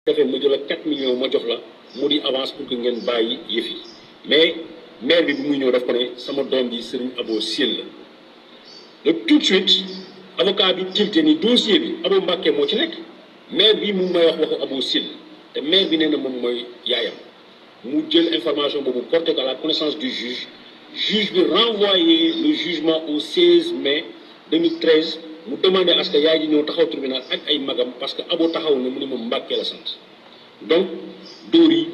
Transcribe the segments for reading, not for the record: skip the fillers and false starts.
defee ma jël 4 millions ma jox la mu di avance pour que ngeen bàyyi yëf yi mais maire bi muy ñëw daf ko ne sama doom ji Serigne Abo Syll la tout de suite avocat bi tilté ni dossier bi Abo Mbacké moo ci nekk maire bi mu may wax waxu Abo Syll te maire bi nee na moom mooy yaayam mu jël information boobu porté ko à la connaissance du juge bi renvoyé le jugement au 16 mai 2013 mu demandé à ce que yaay ji ñëw taxaw tribunal ak ay magam parce que Abo taxaw na mu ne moom Mbacké la sant donc dóor yi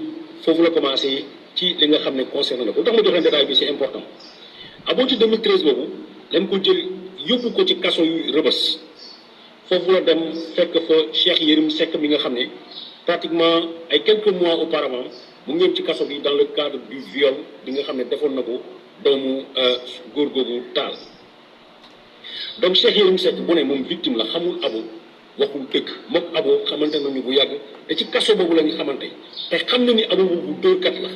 foofu la commencé ci li nga xam ne concerné na ko tax ma joxe détail bi c'est important Abo ci 2013 boobu dañ ko jël yóbbu ko ci kaso yu Rebeuss foofu la dem fekk fa Cheikh Yérim Seck mi nga xam ne pratiquement ay quelques mois auparavant mu ngi ci kaso bi dans le cadre du viol bi nga xam ne defoon na ko doomu góor googu Taal donc Cheikh Yérim Seck bu ne moom victime la xamul Abo waxul dëgg mook Abo xamante nañu bu yàgg te ci kaso boobu la ñu xamante te xam na ni Abo boobu dóorkat la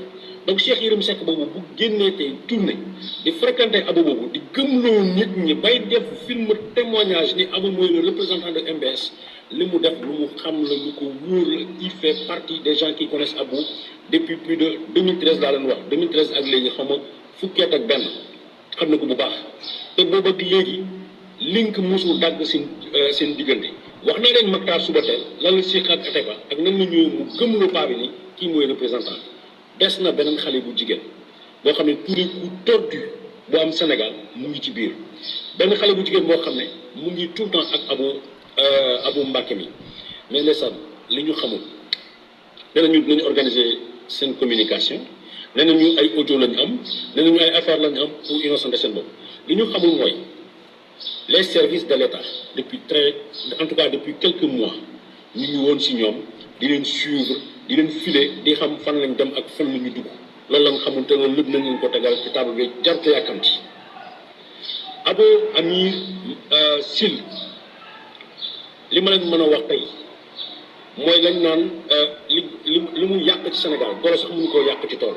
donc Cheikh Yérim Seck boobu bu génnee tey tourné di fréquenté Abo boobu di gëmloo nit ñi bay def film témoignage ni Abo mooy le représentant de MBS li mu def lu mu xam la lu ko wóor la il fait partie des gens qui connaissent Abo depuis plus de 2013 laa leen wax 2013 ak léegi xam nga fukkeet ak benn xam na ko bu baax te boobu ak léegi link mosul dagg seen diggante wax naa leen Mactar Subatel lan la Cheikh ak Atepa ak nan la ñëw mu gëmloo paa bi ni kii mooy représentant des na beneen xale bu jigéen boo xam ne tous les coups tordus bu am Sénégal mu ngi ci biir benn xale bu jigéen boo xam ne mu ngi tout le temps ak Abo Mbacké mi mais ndeysaan li ñu xamul nee nañu dinañu organiser seen communication nee nañu ay audio lañu am nee nañu ay affaire lañu am pour innocenter seen bopp li ñu xamul mooy les services de l'État en tout cas depuis quelques mois ñu ngi woon ci ñoom di leen suivre di leen filer di xam fan lañ dem ak fan la ñu dugg loolu la nga xamante ne lépp nañ leen ko tegal ci table bi jarte yàkkamti Abo Amir Syll li ma leen mën a wax tey mooy lañ naan li mu yàq ci Sénégal golo sax mënu koo yàq ci tool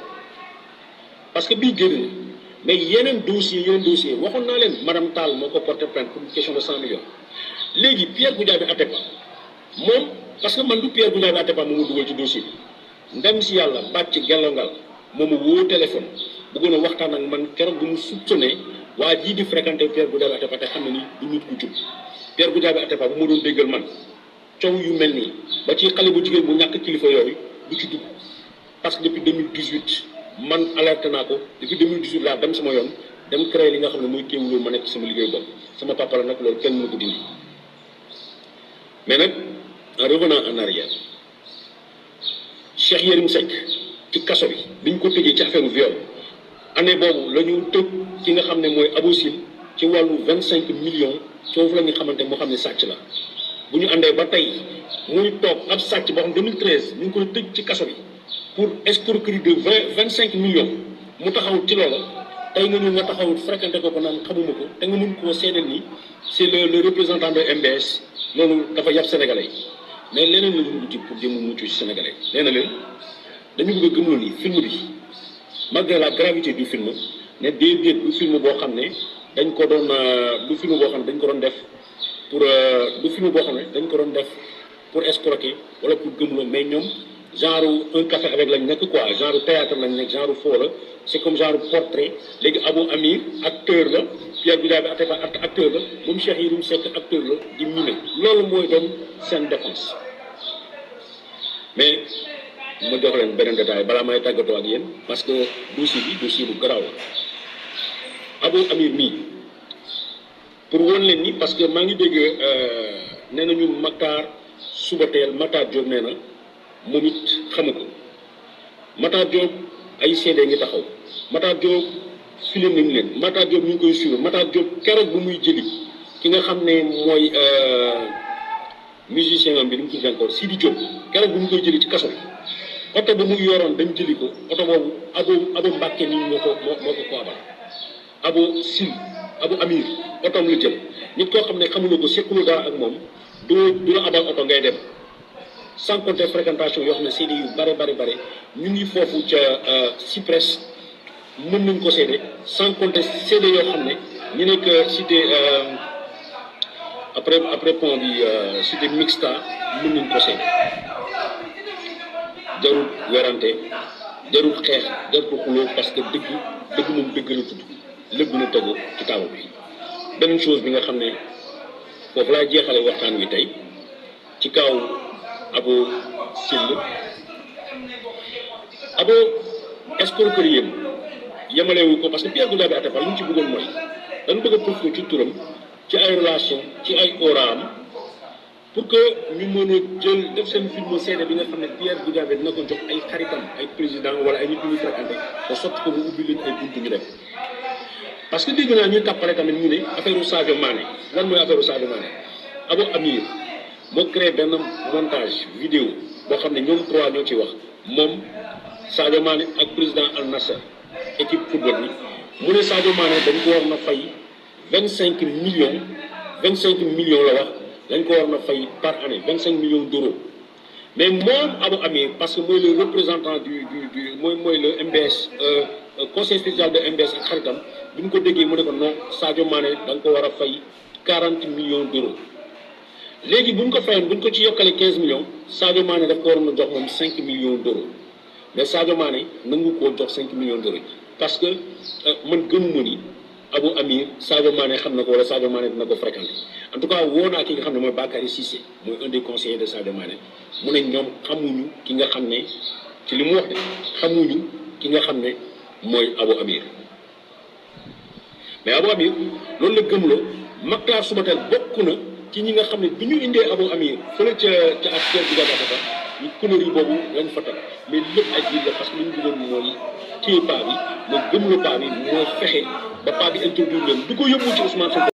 parce que bii génn na mais yeneen dossier waxoon naa leen madame Tall moo ko porté plainte pour une question de 100 millions léegi Pierre Goudiaby Atepa moom parce que man du Pierre Goudiaby Atepa moo ma dugal ci dossier bi ndem si yàlla bàcc gelongal moo ma woo téléphone bëggoon a waxtaan ak man keroog bu mu soupçonné waa jii di fréquenté Pierre Goudiaby Atepa te xam ne ni du nit ku jub Pierre Goudiaby Atepa bu ma doon déggal man coow yu mel nii ba ci xale bu jigéen bu ñàkk kilifa yooyu du ci dugg parce que depuis 2018 man alerté naa ko depuis 2018 laa dem sama yoon dem créé li nga xam ne mooy Kéwoulo ma nekk sama liggéey bopp sama papa la nag loolu kenn mënu ko dindi mais nag en revenant en arrière Cheikh Yérim Seck ci kaso bi biñ ko tëjee ci affaire viol année boobu la ñu tëj ki nga xam ne mooy Abo Syll ci wàllu 25 millions foofu la ñu xamante moo xam ne sàcc la bu ñu àndee ba tey muy toog ab sàcc boo xam 2013 ñu ngi koy tëj ci kaso bi pour escroquerie de 25 millions mu taxaw ci loola tey nga ñëw nga taxaw fréquenté ko naan xamuma ko te nga mun koo seedeel ni c'est le représentant de MBS loolu dafa yàpp sénégalais mais leneen la ñu uti pour jëm mucc ci sénégalais nee na leen dañu bëgg a gëmloo ni film bi malgré la gravité du film ne déedéet du film boo xam ne dañ ko doon du film boo xam ne dañ ko doon def pour du film boo xam ne dañ ko doon def pour escroquer wala pour gëmloo mais ñoom genre un café avec lañ nekk quoi genre théâtre lañ nekk genre faux la c'est comme genre portrait léegi Abo Amir acteur la Pierre Goudiaby Atepa acteur la moom Cheikh Yérim Seck acteur la di mime loolu mooy doon seen défense mais ma jox leen beneen détail balaa may tàggatoo ak yéen parce que dossier bu garaaw la Abo Amir mii pour won leen ni parce que maa ngi dégg nee nañu Mactar Subatel Mactar Diop nee na moom it xamu ko Mactar Diop ay seede ngi taxaw Mactar Diop filé nañu leen Mactar Diop ñu ngi koy suivre Mactar Diop keroog bu muy jëli ki nga xam ne mooy musicien am bi nu mu tudd encore Sidi Diop keroog bu mu koy jëli ci kaso bi oto ba muy yoroon dañ jëli ko oto boobu Abo Mbacké nii moo ko abal Abo Syll Abo Amir otoom la jël nit koo xam ne xamuloo ko sequloo dara ak moom du la abal oto ngay dem sans compter fréquentation yoo xam ne CD yu bare ñu ngi foofu ca Cyprès mën nañ ko seede sans compter CD yoo xam ne ñu nekk cité après pont bi cité mixta mën nañ ko seede jarul werante jarul xeex jarul xuloo parce que dëgg moom dëgg la tudd lépp na tegu ci table bi. beneen chose bi nga xam ne foofu laa jeexale waxtaan wi tey ci kaw Abo Sylla Abo escroquerie yemalewu ko parce que Pierre Goudiaby Atepa lu ñu ci bëggoon mooy dañu bëgg a profité ci turam ci ay relation ci ay oraam pour que ñu mën a jël def seen film seede bi nga xam ne Pierre Goudiaby dina ko jox ay xaritam ay président wala ay nit ñu fréquenté ba sotti ko mu ubbi leen ay buntu ñu dem. parce que dégg naa ñuy tàppale tamit ñu ne affaire Sadio Mané lan mooy affaire Sadio Mané Abo Amir moo créé benn montage vidéo boo xam ne ñoom trois ñoo ci wax moom Sadio Mané ak président Al Nassr équipe football bi mu ne Sadio Mané dañ ko war na fay 25 millions la wax dañ ko war na fay par année 25 millions d'euros mais moom Abo Amir parce que mooy le représentant du mooy le MBS conseil spécial de MBS ak xaritam bi mu ko déggee mu ne ko non Sadio Mané da nga ko war a fay 40 millions d'euros léegi bu ñu ko fayoon bu ñu ko ci yokkale 15 millions Sadio Mané daf ko waroon a jox moom 5 millions d'euros mais Sadio Mané nangu koo jox 5 millions d'euros parce que man gëmuma ni Abo Amir Sadio Mané xam na ko wala Sadio Mané dina ko fréquenter en tout cas woo naa ki nga xam ne mooy Bakary Cissé mooy un des conseillers de Sadio Mané mu ne ñoom xamuñu ki nga xam ne ci li mu wax de xamuñu ki nga xam ne mooy Abo Amir mais Abo Amir loolu la gëmloo Mactar Soubatel bokk na ci ñi nga xam ne bi ñu indee Abo Amir fële ca ak Pierre Goudiaby Atepa ñu connerie boobu lañ fa teg mais lépp ay jiit la parce que li ñu bëggoon mooy téye paa bi mooy gëmloo paa bi mooy fexe ba paa bi introduire leen du ko yóbbu ci Ousmane Sonko